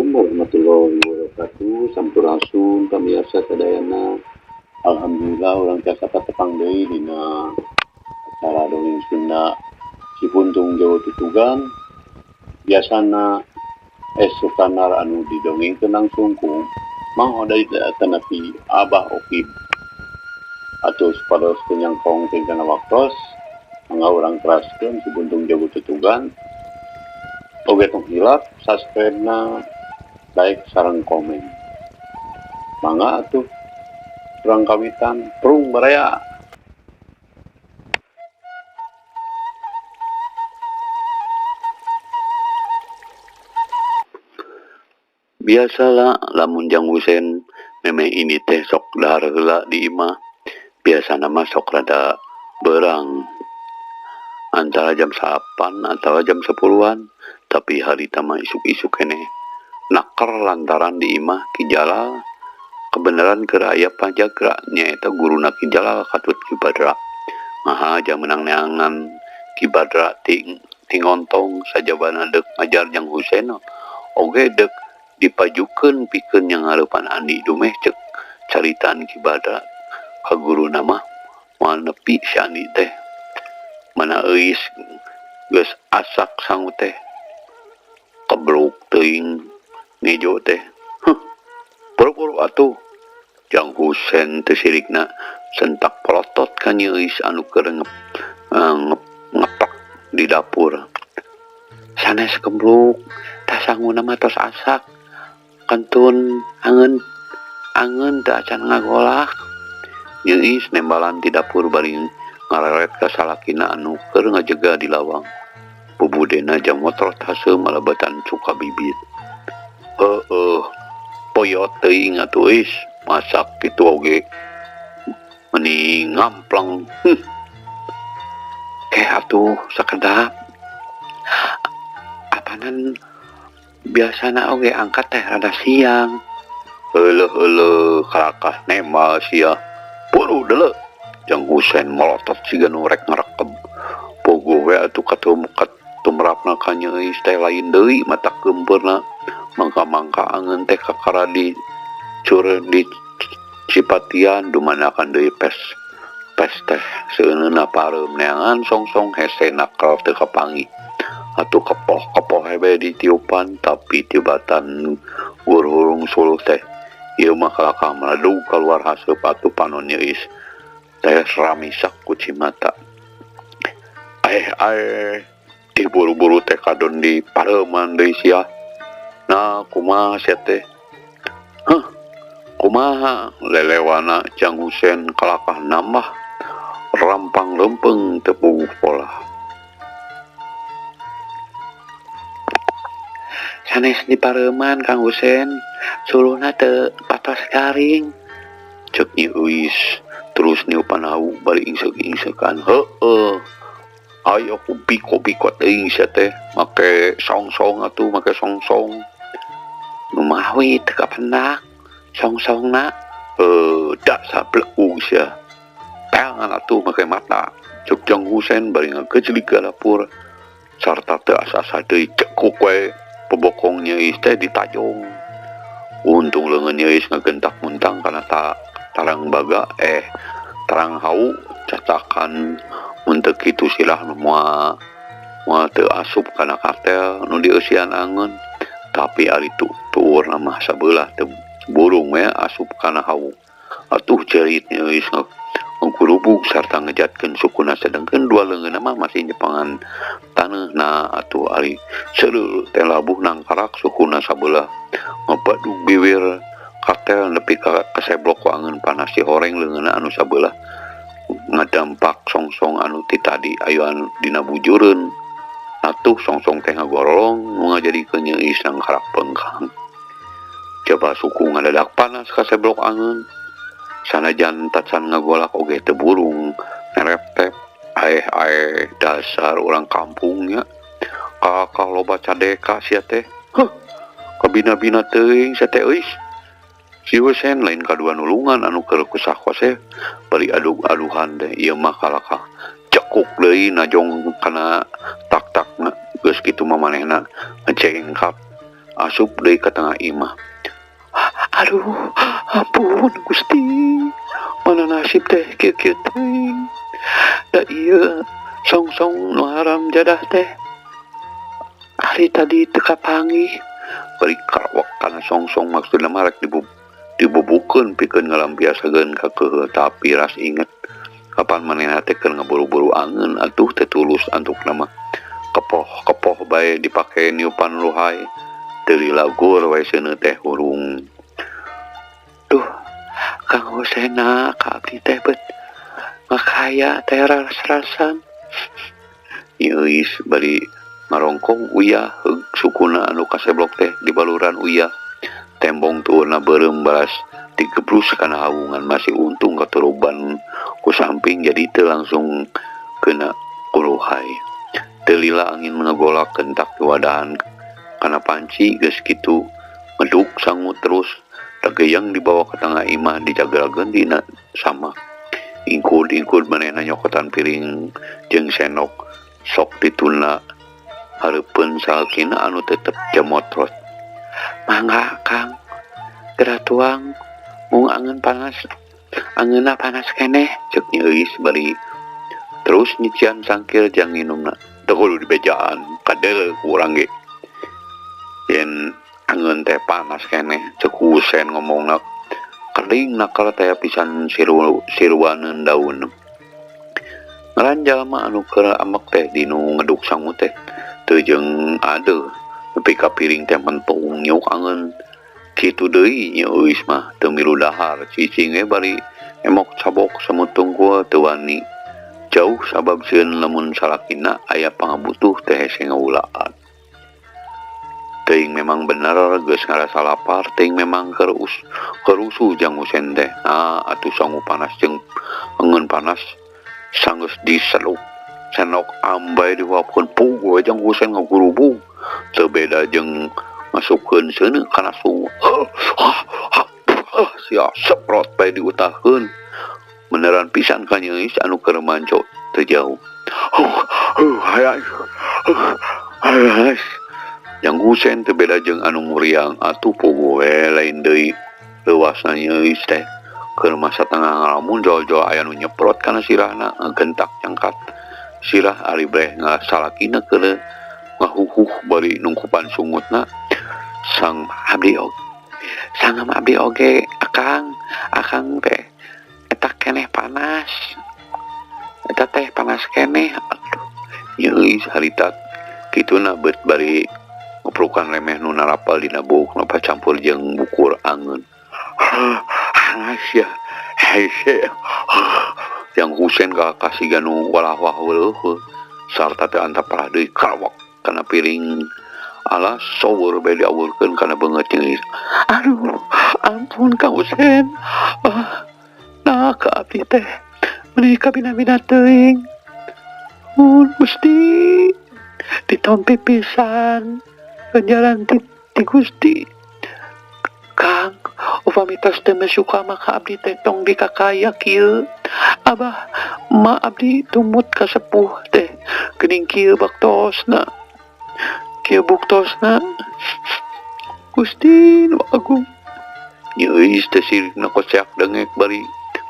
Assalamualaikum warahmatullahi wabarakatuh. Sampurasun pamiarsa sadayana. Alhamdulillah urang tiasa patepang deui dina acara dongeng Sunda Cibuntung Jawa Tutugan. Biasana esukanar anu didongengkeun langsung ku Mang Oday tanapi Abah Okib. Atuh supados teu nyangkong teh kana waktos, mangga urang teraskeun Cibuntung Jawa Tutugan. Oge tong hilap subscribe-na, like sareng komen. Mangga atuh urang kawitan prung baraya. Biasalah lamun Jang Husen memeh ini teh sok dahar heula di imah. Biasana mah sok rada berang antara jam 8 atau jam 10-an, tapi harita mah isuk-isuk keneh naker lantaran di imah Ki Jalal kebenaran keur aya pajagra nyaeta guruna Ki Jalal katut Ki Badra. Maha jang menang neangan Ki Badra ti ngontong sajabana deuk ngajar Jang Husen oge deuk dipajukeun pikeun nyangareupan Andi dumeh cek caritaan Ki Badra ka guruna mah moal nepi si Andi teh. Mana euis geus asak sangu teh kebluk teuing ngejo teh. Huh, buru-buru atuh Jang Husen teh sirikna sentak pelotot ka Nyi Euis anu keur ngeplak di dapur. Sanes kebluk tah sanguna mah tos asak kantun angeun teu acan ngagolak. Nyi Euis nembalan ti dapur bari ngareret ka salakina anu keur ngajega di lawang. Bubudena jang motrot haseum malebatan cuka bibit. Heueuh, poyot teuing atuh Euis, masak kitu oge meni ngamplang. Keh atuh sakedap. Apanan biasana oge angkat teh rada siang. Euleuh-euleuh kalakah nembal sia. Buru deuleu. Jang Husen melotot siga nu rek ngarekeb. Pogo we atuh katumrapna ka Nyi Euis teh lain deui mata keumpeurna. Mangka-mangka angeun teh kakara di cur di Cipatian dumanakan deui pes pes teh seuneuna pareum neangan songsong hese nakal teu kapanggih. Atuh kepoh-kepoh hebe ditiupan tapi tibatan hurung suluh teh ieu mah kalakah meledug kaluar haseup atuh panon Nyi Euis teh ramisak ku cimata. Aeh diburu-buru teh kadon di pareuman deui sia. Nah kumaha sia teh? Heuh, kumaha lelewana Jang Husen kalakah nambah rampang leumpeng teu puguh pola. Sanes di pareuman Kang Husen, suluhna teu patos garing. Ceuk Nyi Euis terus niupan hawu bari ingseuk-ingsekan. Heueuh, ayo ku biko-biko teuing sia teh make songsong atuh make songsong. Nu mawi teu kapendak songsongna. Heuh, da sableug sia. Tangan atuh make mata. Ceuk Jang Husen bari ngagejlig ka dapur sarta teu asa-asa deui cekuk we pebokong Nyi Euis teh ditajong. Untung leungeun Nyi Euis ngagentak muntang kana tarang baga tarang hau catakan mun teu kitu silah moal teu asup kana katel nu dieusian angeun. Tapi ari tuurna mah sabelah teu burung we asup kana hau. Atuh cerit Nyi Euis ngagurubug sarta ngejatkeun sukuna sedengkeun dua leungeunna mah masih nyepangan taneuhna. Atuh ari seureuh teh labuh nangkarak sukuna sabelah ngabadug biwir katel nepi ka kaseblok ku angeun panas si horeng leungeunna anu sabelah ngadampak songsong anu ti tadi ayuan dina bujureun. Atuh songsong teh ngagorolong nu ngajadikeun Nyi Euis nangkarak pengkang. Coba suku ngadadak panas kaseblok angeun. Sanajan tacan ngagolak oge teu burung ngereptep. Aeh dasar urang kampungnya kakak loba cadeka sia teh. Heuh, kabina-bina teuing sia teh euis. Si Husen lain kadua nulungan anu keur kusah-koseh bari adug-aduhan teh ieu mah kalakah cekuk deui najong kana tak-takna. Geus kitu mah manehna ngecengkap Asup deui ka tengah imah. Aduh, ampun Gusti. Mana nasib teh kieu-kieu teuing. Da ieu songsong nu haram jadah teh. Ari tadi teu kapanggih. Bari karawak kana songsong maksudna mah rek dibubukeun pikeun ngalampiasakeun ka keukeuh tapi ras inget kapan manehna teh keur ngaburu-buru angeun atuh teu tulus antukna mah. Kepoh-kepoh bae dipake niupan luhai. Teu lila gur we seuneu teh hurung. Duh, Kang Husena ka abdi teh bet ngakaya teh ras-rasan. Nyi Euis bari ngarongkong uyah heug sukuna anu kaseblok teh dibaluran uyah. Tembong tuurna beureum baras digebrus kana hawungan masih untung katuruban ku samping jadi teu langsung kena ku luhai. Teu lila angin ngagolak kentak diwadahan kana panci geus kitu ngeduk sangu terus dageyang dibawa ka tengah imah dijagrageun dina samak. Ingkud-ingkud manehna nyokotan piring jeung sendok sok ditunda hareupeun salakina anu tetep jamotrot. Mangga Kang, geura tuang mung angeun panas angeunna panas keneh ceuk Nyi Euis bari terus nyician sangkir jang nginumna. Teu kudu dibejaan kadeuleu ku urang ge. Yen angeun teh panas keneh ceuk Husen ngomongna kering nakal teh pisan siruaneun daun. Ngaran jalma anu keur ambek teh dinu ngeduk sangu teh teu jeung adeuh nepi ka piring teh mentung nyuk angeun. Kitu deui Nyi Euis mah teu milu dahar cicing we bari emok cabok semut tungkul teu wani jauh sabab sieun lamun salakina aya pangabutuh teh hese ngawulaan. Teuing memang bener geus ngarasa lapar teuing memang keur rusuh jang Husen teh. Nah atuh sangu panas jeung angeun panas sanggeus diseluk sendok ambai dihuapkeun puguh we jang Husen ngagurubug teu beda jeung masukkeun seuneu kana sungu. Sia seprot bae diutahkeun. Beneran pisan ka Nyi Euis anu keur manco teu jauh. Jang Husen teu beda jeung anu muriang atuh puguh we lain deui leuwasna Nyi Euis teh. Keur masa tengah ngalamun jol-jol aya nu nyeprot kana sirahna ngegentak nyangkat sirah ari breh salakina keur ngahuhuh bari nungkupan sungutna sang abdi oge sangam abdi oge akang akang teh eta keneh panas eta teh panas keneh. Aduh Nyi Euis harita kituna beut bari ngeprukan remeh nu narapal dina buukna pacampur jeung bukur angeun. Hangas ya hese Jang Husen ka kasiga nu walahwah weuleuh sarta teu antap parah deui karawak kana piring alas soweur bae diawurkeun kana beungeut Nyi Euis. Aduh ampun Kang Husen, nah ka abdi teh meuni kabina-bina teuing mun Gusti ditompi pisan ganjaran ti Gusti. Kang upami tos teu suka maka abdi teh tong dikakaya kieu. Abah ma abdi tumut ka sepuh teh geuning kieu baktosna kieu buktosna Gusti nu agung. Nyi Euis teh sirikna koceak dengek bari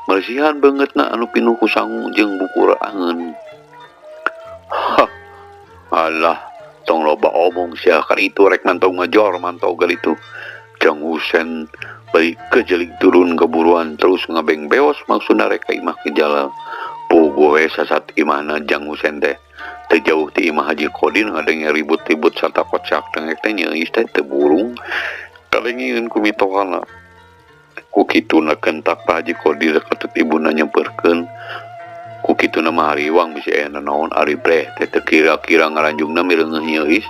meresihan beungeutna anu pinuh ku sangu jeung bukur angeun. Hah, alah tong loba omong sia karitu rek mantau ngajor mantau galitu. Jang Husen bari kejelig turun keburuan terus ngabeng beos maksudna rek ka imah ke jalan. Puguh we sasat imahna Jang Husen teh teu jauh ti imah Haji Kodir ngadenge ribut-ribut sarta kocak dengek teh Nyi Euis teh teu burung kalengeun ku mitohana. Ku kituna kentak Pak Haji Kodir katut ibuna nyamperkeun. Ku kituna mah hariwang bisi aya nanaon ari breh teh teu kira-kira ngaranjungna mireungeuh Nyi Euis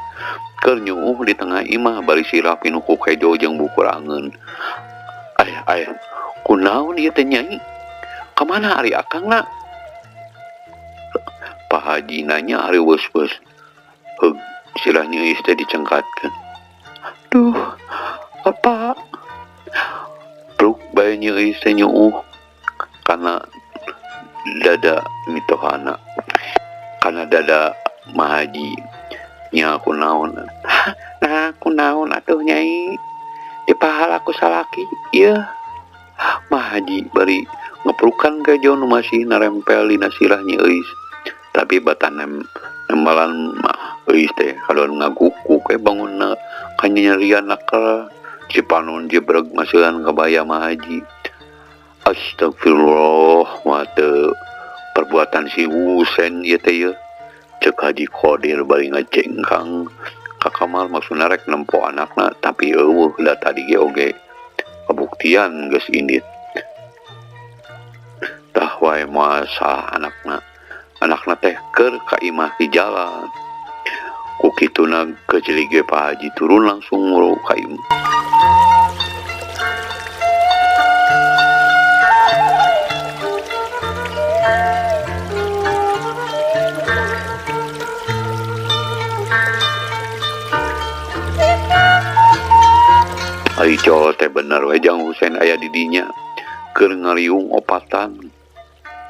keur nyuuh di tengah imah bari sirah pinuh ku kejo jeung bukur angeun. Ayah, ayah, kunaon ieu teh Nyai? Kamana ari akangna? Pak Haji nanya ari weus-weus. Heug, sirah Nyi Euis teh dicengkatkeun. Duh, apa? Bruk bae Nyi Euis teh nyuuh kana dada mitohana, kana dada Mahaji. Nya kunaon? Nah, Kunaon atuh Nyai dipahala ku salaki ieu Mah Haji bari ngeprukan kejo nu masih narempel dina sirah Nyi Euis. Tapi batan nembalan mah Euis teh kadon ngagukuk we bangunna kanyerian naker cipanon jebreg maseuhan kabaya Mah Haji. Astagfirullah mah teu perbuatan si Husen ieu teh yeuh. Cek Haji Kodir bari ngajengkang ka kamar maksudna rek nempo anakna tapi eueuh da tadi ge oge kabuktian geus indit. Tah wae moal salah anakna. Anakna teh keur ka imah di jalan. Ku kituna kecili ge Pak Haji turun langsung nguru ka imah. Ari col teh bener we Jang Husen aya di dinya keur ngariung opatan.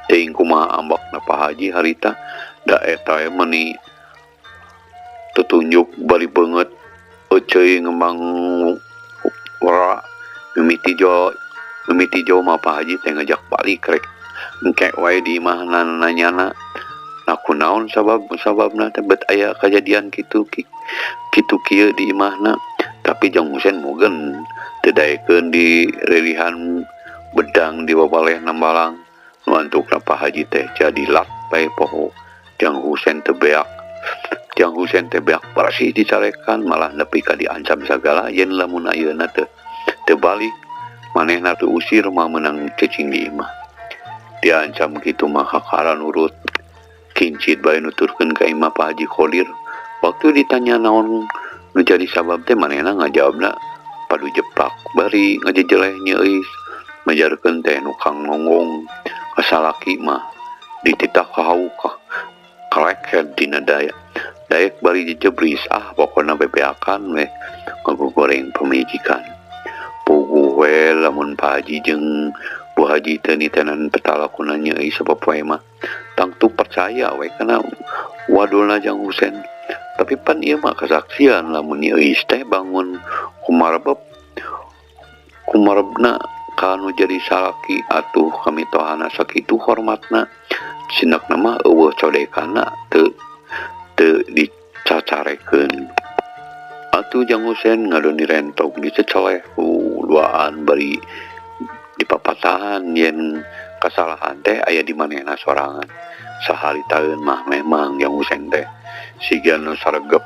Teuing kumaha ambakna Pak Haji harita da eta we meuni tutunjuk bari beungeut euceuy ngembang wara mimiti jo mah Pak Haji teh ngajak balik rek engke wae di imahna nanyana. Nah kunaon sababna teh bet aya kajadian kitu kitu kieu di imahna. Tapi Jang Husen mugen teu daekeun di ririhan bedang di babaleh nambalang. Nu antukna Pak Haji teh jadi lak bae poho. Jang Husen teu beak. Jang Husen teh beak bersih dicarekan malah nepi ka diancam sagala yen lamun ayeuna teh teu balik manehna teu usir mah meunang cicing di imah. Diancam kitu mah kakara nurut. Kincit bae nuturkeun ka imah Pak Haji Kodir. Waktu ditanya naon nu jadi sabab teh manehna ngajawabna padu jeplak bari ngajejeleh nyeuis majarkeun teh nu kang nonggong kasalaki mah dititah ka hauka kaleket dina daya daek bari jejebris ah pokona bebeakan we ngagogoreng pamajikan. Puguh we lamun Pak Haji jeung Bu Haji teu nitenan petalakuna nyeuis sabab wae mah tangtu percaya we kana wadulna Jang Husen. Tapi pan ieu mah kasaksian lamun Euis teh bangun kumarebna kanu jadi salaki atuh kamitohana sakitu hormatna sinakna mah eueuh codekana teu dicacarekeun. Atuh Jang Husen ngadon direntok diceceleh ku duaan bari dipapatahan yen kasalahan teh aya di manehna sorangan. Saharitaeun mah memang Jang Husen teh siga nu saregep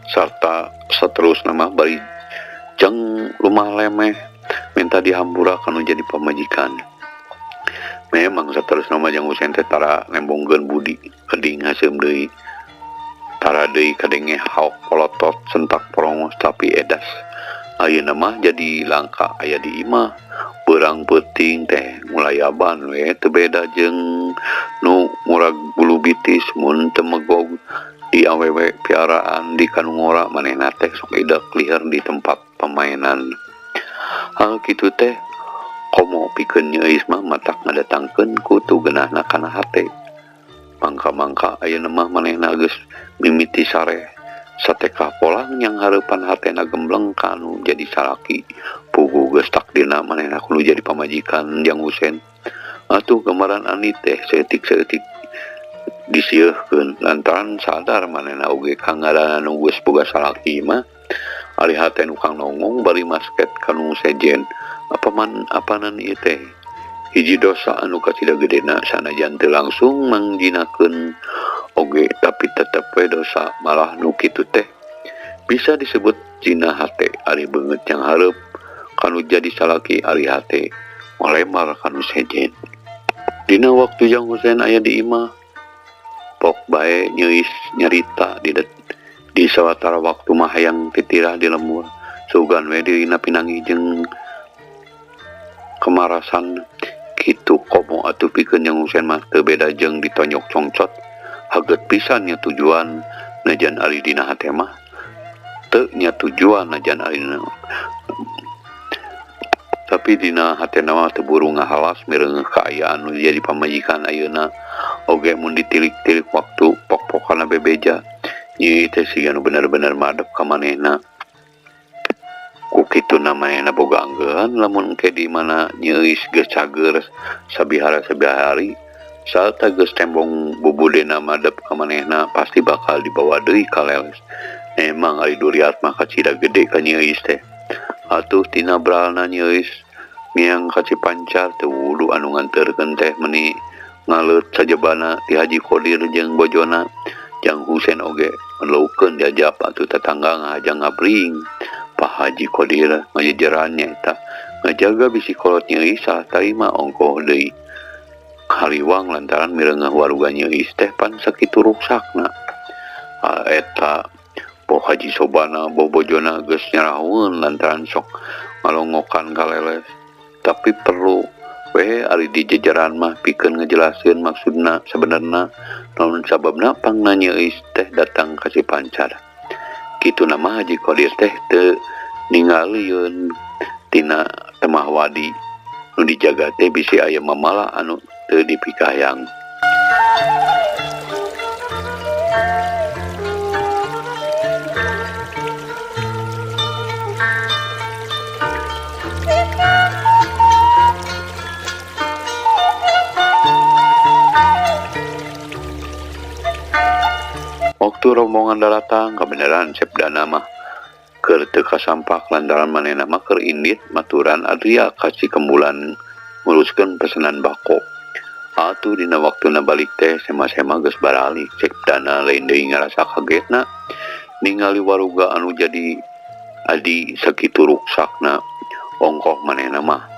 sarta saterusna mah bari jeng lumah lemeh minta dihampura kanu jadi pamajikan. Memang saterusna mah Jang Husen teh tara nembongkeun budi keding haseum deui tara deui kadenge haok polotot sentak porongos tapi edas. Ayeuna mah jadi langka aya di imah beurang peuting teh ngulayaban we teu beda jeung nu murag bulu bitis mun teu megog di awewe piaraan di kanungora manehna teh sok idak liher di tempat pemainan. Hal kitu teh komo pikeun nyeuis mah matak ngadatangkeun kutu geunahna kana hate. Mangka-mangka ayeuna mah manehna geus mimiti sareh sateka polang yang hareupan hatena gembleng kanu jadi salaki. Puguh geus takdirna manehna kudu jadi pamajikan Jang Husen. Atuh gambaran ani teh saeutik-saeutik disieurkeun lantaran sadar manehna oge kangarana nu geus boga salaki mah ari hate nu kang nongong bari masket kanu sejen. Apanan ieu teh hiji dosa anu kacida gedena sanajan teu langsung mangjinakeun oge tapi tetep we dosa malah nu kitu teh bisa disebut zina hate. Ari beungeut yang hareup kanu jadi salaki ari hate ngalemar kanu sejen. Dina waktu Jang Husen aya di imah pok bae nyeuis nyarita di sawatara waktu mah hayang titirah di lembur sugan we dirina pinangi jeung kemarasan kitu komo atuh pikeun Jang Husen mah teu beda jeung ditonyok congcot. Haget pisan nya tujuan najan ari dina hate mah teu nya tujuan najan ari tapi dina hatena mah teu buru ngahalas mireungeuh kaayaan nu jadi pamajikan ayeuna oge mun ditilik-tilik waktu pok-pokana bebeja Nyi teh siga nu bener-bener madep ka manehna. Ku kituna manehna boga anggehan lamun engke di mana Nyi Euis geus cager sabihara-sabihari sarta geus tembong bubudena madep ka manehna pasti bakal dibawa deui ka leles. Emang ari duriat mah kacida gede ka Nyi Euis teh. Atuh tina bralna Nyi Euis miang ka Cipancar teu wudu anu nganterkeun teh meuni ngaleut sajabana ti Haji Kodir jeung bojona. Jang Husen oge merlukeun diajap atuh tatangga ngahajang ngabring. Pak Haji Kodir ngajejeran nyaeta ngajaga bisi kolot Nyi Euis salah tarima ongkoh deui. Hariwang lantaran mireungeuh waruga Nyi Euis teh pan sakitu ruksakna. Eta boh Haji Sobana boh bojona geus nyarahoeun lantaran sok ngalongokan ka leles. Tapi perlu we ari di jejeran mah pikeun ngajelaskeun maksudna sabenerna naon sababna pangna Nyi Euis teh datang ka Cipancar. Kituna mah Haji Kodir teh teu ningalieun tina temah wadi nu dijaga teh bisi aya mamala anu teu dipikayang. Waktu rombongan daratang kabeneran Cep Dana mah keur teu kasampak lantaran manehna mah keur indit maturan Adria ka Cikembulan nguruskeun pesenan bako. Atuh dina waktuna balik teh sema-sema geus baralik. Cep Dana lain deui ngarasa kagetna ningali waruga anu jadi adi sakitu ruksakna. Ongkoh manehna mah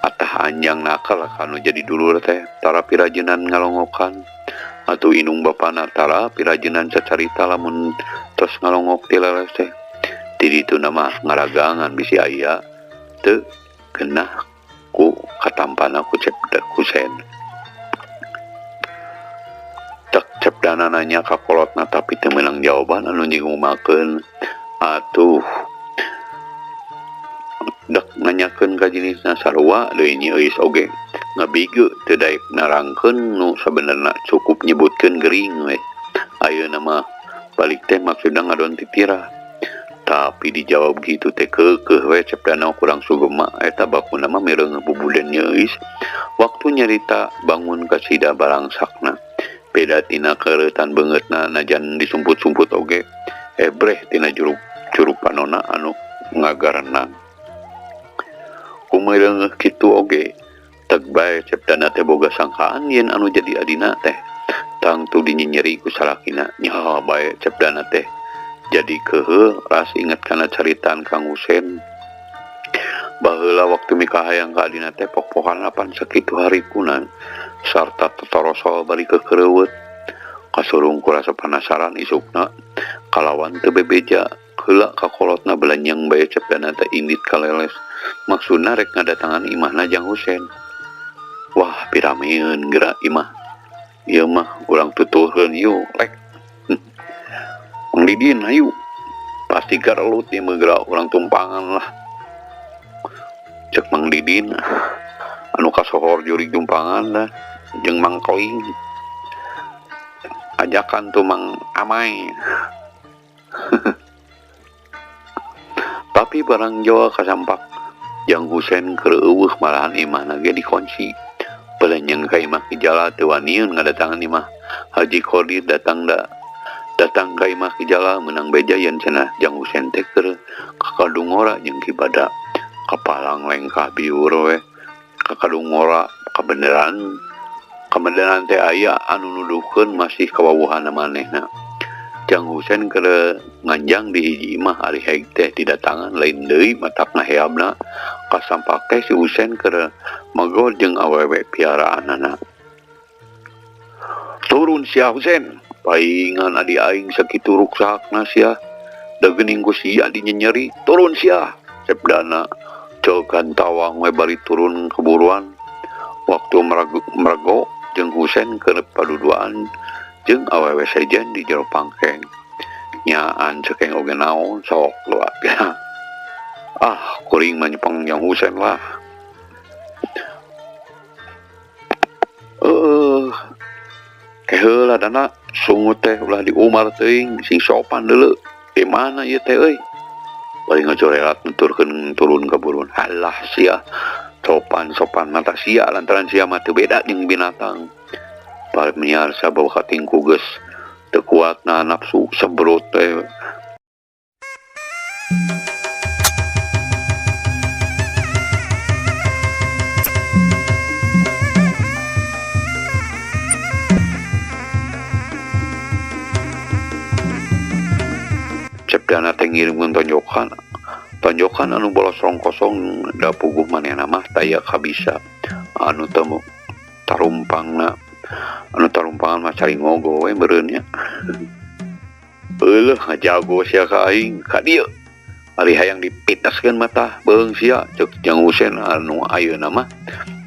atah anjang nakal kanu jadi dulur teh tara pirajenan ngalongokan. Atuh inung bapana tara pirajenan sacarita lamun tos ngalongok ti leles teh. Ti dituna mah ngaragangan bisi aya teu genah ku katampana ku Cep Husen. Tek Cep Dana nanya ka kolotna tapi teu meunang jawaban anu nyingumakeun. Atuh dek nanyakeun ka jenisna sarua deui Nyi Euis oge ngabigeu teu daek narangkeun nu sabenerna cukup nyebutkeun gering we. Ayeuna mah balik teh maksudna ngadon titirah. Tapi dijawab gitu teh keukeuh we Cep Dana kurang sugema eta bakuna mah mireung bubuden Nyi Euis waktu nyarita bangun ka sida barangsakna. Beda tina keureutan beungeutna najan disumput-sumput oge ebreh tina juruk panona anu ngagarenang. Kumireungeuh kitu oge teg bae Cep Dana teh boga sangkaan yen anu jadi adina teh tangtu dinyinyeri ku salakina. Nyaho bae Cep Dana teh jadi kehe ras inget kana caritaan Kang Husen. Baheula waktu mikahayang ka adina teh pok-pokan apan sakitu harikunan sarta totorosol bari kekereuweut. Kasurung ku rasa penasaran isukna kalawan teu bebeja heula ka kolotna belanjang bae Cep Dana teh indit ka leles. Maksudna rek ngadatangan imahna Jang Husen. Wah pirameun geura imah. Ieu mah urang tuturkeun yuk rek. Mang Didin hayu. Pasti garelut ieu mah geura urang tumpangan lah. Cek Mang Didin anu kasohor jurig tumpangan dah jeung Mang Keling. Ajakan tuh Mang Amai. Tapi barang Jawa kasampak Jang Husen keur eueuh malahan imahna ge dikunci. Belenyeng ka imah Ki Jala teu waniun ngadatangan imah Haji Kodir datang ka imah Ki Jala meunang beja yen cenah Jang Husen teh keur ka Kadungora jeung Ki Bada. Kapalang lengkah biur we ka Kadungora kabeneran teh aya anu nuduhkeun masih kawawuhana manehna. Jang Husen keur nganjang di hiji imah ari heg teh didatangan lain deui matakna heabna. Kasampak teh si Husen keur magor jeung awewe piaraanana. Turun sia Husen, paingan adi aing sakitu ruksakna sia. Da geuning ku sia dinyenyeri, turun sia. Cep Dana cogan tawang we bari turun keburuan. Waktu merego jeung Husen keur paduduaan jeung awewe sejen di jero pangkeng. Nyaan cekeng oge naon sok luak. Ah, kuring mah nyepeng Jang Husen lah. Keheula Dana Sungut teh ulah diumar teuing sing sopan deuleu. Di mana ieu teh euy? Bari ngajorelat nuturkeun turun ka burun. Halah sia. Sopan-sopan mata sia lantaran sia mah teu beda jeung binatang. Pamiarsa bawa katingku geus teu kuat na nafsu sebrut teh. Cep Dana teh ngirimkeun tonjokan. Tonjokan anu bolos rongkosong da puguh manehna mah taya kabisa anu teu tarumpangna. Anu tarumpangan mah cari ngogo we meureun nya. Euleuh ngajago sia ka aing ka dieu. Ari hayang dipitaskeun mah tah beung sia ceuk Jang Husen anu ayeuna mah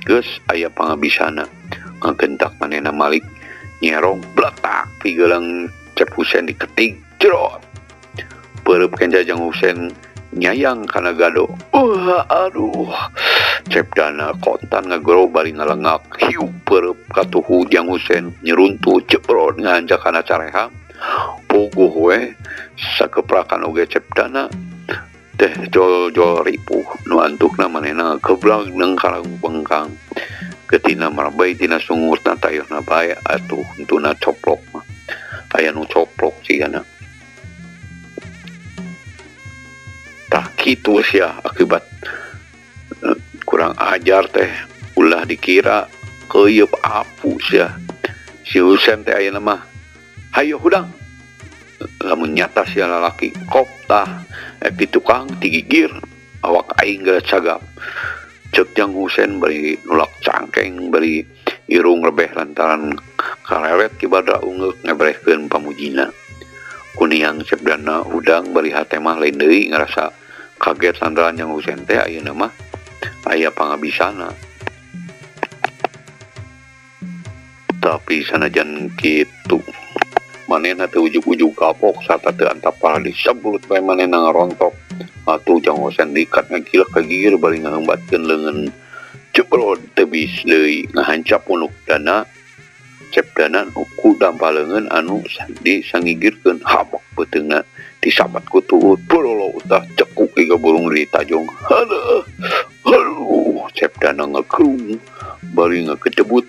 geus aya pangabisana. Ngagentak manehna malik nyerong bletak pigelang Cep Husen diketig jerot. Peureub kenca Jang Husen nyayang kana gado. Aduh. Cep Dana kontan ngagero bari ngalengak hiu peureub katuhu Jang Husen nyeruntu jebrot ngahancak kana careham. Puguh we sakeprakan oge Cep Dana teh jol-jol ripuh nu antukna manehna geblag nang karang bengkang. Getina marabay tina sungutna tayohna bae atuh hentuna coplok mah. Aya nu coplok sigana. Tah kitu sia akibat kurang ajar teh ulah dikira keuyeup apu sia. Si Husen teh ayeuna mah hayo hudang. Lamun nyata sia lalaki kop tah di tukang digigir awak aing geus cagap. Ceuk Jang Husen bari nulak cangkeng bari irung rebeh lantaran kareret kibada ungeuk ngebrehkeun pamujina. Kuniang Cep Dana hudang bari hate mah lain deui ngarasa kaget lantaran Jang Husen teh ayeuna mah aya pangabisana. Tapi sanajan kitu manehna teu ujug-ujug kapok sarta teu antap paradi sebulut bae manehna ngarontok. Atuh Jang Husen dikat ngagilek ka gigir bari ngaheumbatkeun leungeun jebrot tebis deui ngahancap punuk Dana. Cep Dana nu ku dampal leungeun anu disangigirkeun habak beuteungna disabat ku tuut bololo utah cekuk iga burung ditajong. Haduh, haduh, Cep Dana ngagerung bari ngagedebut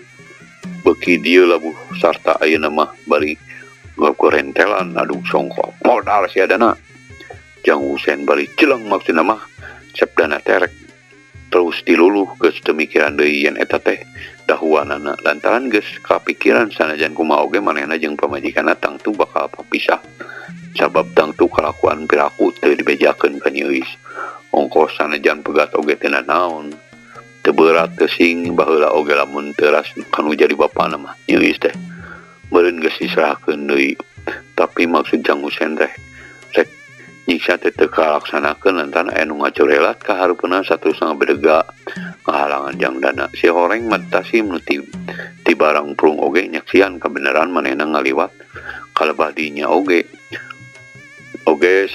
beuki dieu labuh sarta ayeuna mah bari ngagorentelan aduk songkok modal sia Dana. Jang Husen bari jeleng maksudna mah Cep Dana terek terus diluluh geus teu mikiran deui yen eta teh dahuanana lantaran geus kapikiran sanajan kumaha oge manehna jeung pamajikanna tangtu bakal papisah sabab tangtu kalakuan piraku teu dibejakeun ka Nyi Euis. Ongkos sanajan pegat oge teu nanaon teu berat teu sing baheula oge lamun teu ras kanu jadi bapana mah Nyi Euis teh meureun geus diserahkeun deui. Tapi maksud Jang Husen teh rek nyiksa teh teu kalaksanakeun lantaran aya nu ngacorelat ka hareupeunna saterusna ngabedega ngahalangan Jang Dana. Si horeng mah tasim nu ti barang prung oge nyaksian kabeneran manehna ngaliwat kalebah dinya oge. Oge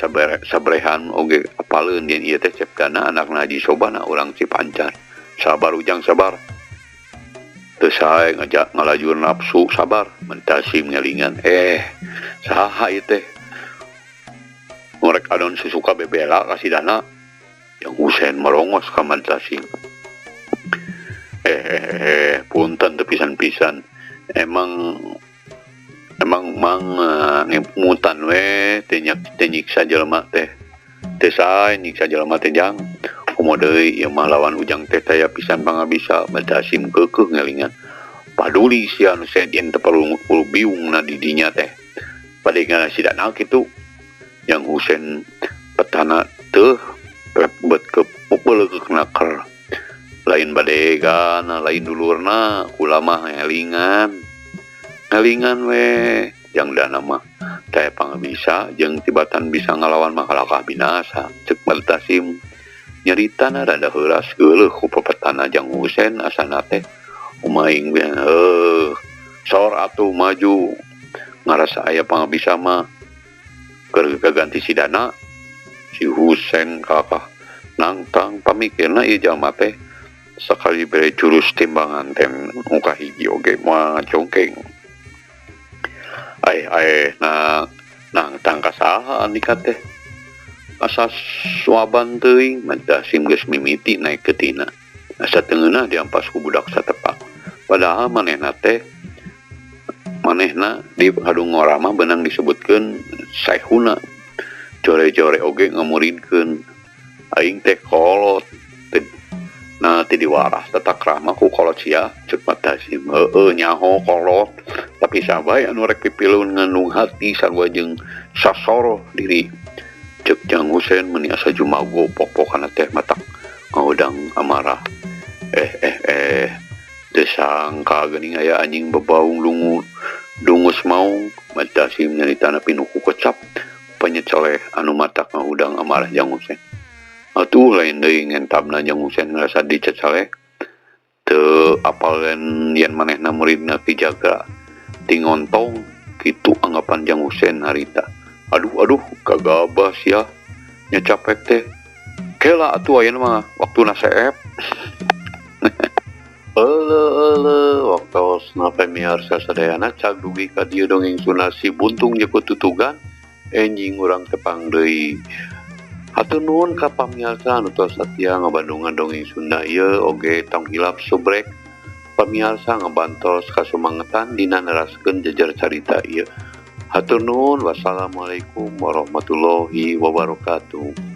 sabrehan oge apaleun yen ieu teh Cep Dana anakna Haji Sobana urang Cipancar. Sabar Ujang sabar. Teu sae ngajak ngalajur nafsu sabar mentasim ngelingan saha ieu teh ngorek adon susuka bebela ka si Dana. Jang Husen merongos ka Mentasim. Punten teu pisan-pisan. Emang mang ngemutan we teh nyiksa jelema teh. Teu sae nyiksa jelema teh Jang. Komo deui ieu mah lawan Ujang teh taya pisan pangabisa. Mentasim keukeuh ngelingan. Paduli sia nu sejen teu perlu biungna di dinya teh. Padengana si Dana kitu. Jang Husen petana teu bet ke pukul ke naker lain badegana lain dulurna kula mah ngelingan ngelingan we Jang Dana mah teh pangabisa jeung tibatan bisa ngalawan mah kalakah binasa ceuk Mentasim nyaritana rada heuras geuleuh ku pepetana Jang Husen asana teh umaing we heuh sor atuh maju ngarasa aya pangabisa mah keur kaganti si Dana. Si Husen kakah nangtang pamikirna ieu jalma teh sakali bere jurus timbangan teh nu kahiji oge moal ngacongkeng. Aeh aeh nangtang ka saha Andika teh asa suaban teuing Mat Dasim geus mimiti naek geutina. Asa teu ngeunah diampas ku budak satepak. Padahal manehna teh manehna di Kadungora mah beunang disebutkeun saehuna. Jore-jore oge ngamuridkeun. Aing teh kolot. Nah ti diwaras tata krama ku kolot sia ceuk Mat Dasim. Heueuh nyaho kolot tapi sabae anu rek pipileun ngandung hati sarua jeung sasoroh diri. Ceuk Jang Husen meuni asa jumago pok-pokana teh matak ngahudang amarah. Eh eh eh teu sangka geuning aya anjing bebaung lungu dungus maung. Mat Dasim nyaritana pinuh ku kecap panyeceleh anu matak ngahudang amarah Jang Husen. Atuh lain deui ngentabna Jang Husen ngarasa diceceleh. Teu apal yen manehna muridna Ki Jagra ti ngontong kitu anggapan Jang Husen harita. Aduh aduh kagabah sia nya capek teh. Kela atuh ayeuna mah waktuna seep. Euleuh euleuh waktosna pamiarsa sadayana cag dugi ka dieu dongeng Sunda si Buntung jeung Tutugan enjing urang tepang deui. Hatur nuhun ka pamiarsa anu tos satia ngabandungan dongeng Sunda ieu oge tong hilap subrek pamiarsa ngabantos kasumangetan dina neraskeun jejer carita ieu. Hatur nuhun wassalamualaikum warahmatullahi wabarakatuh.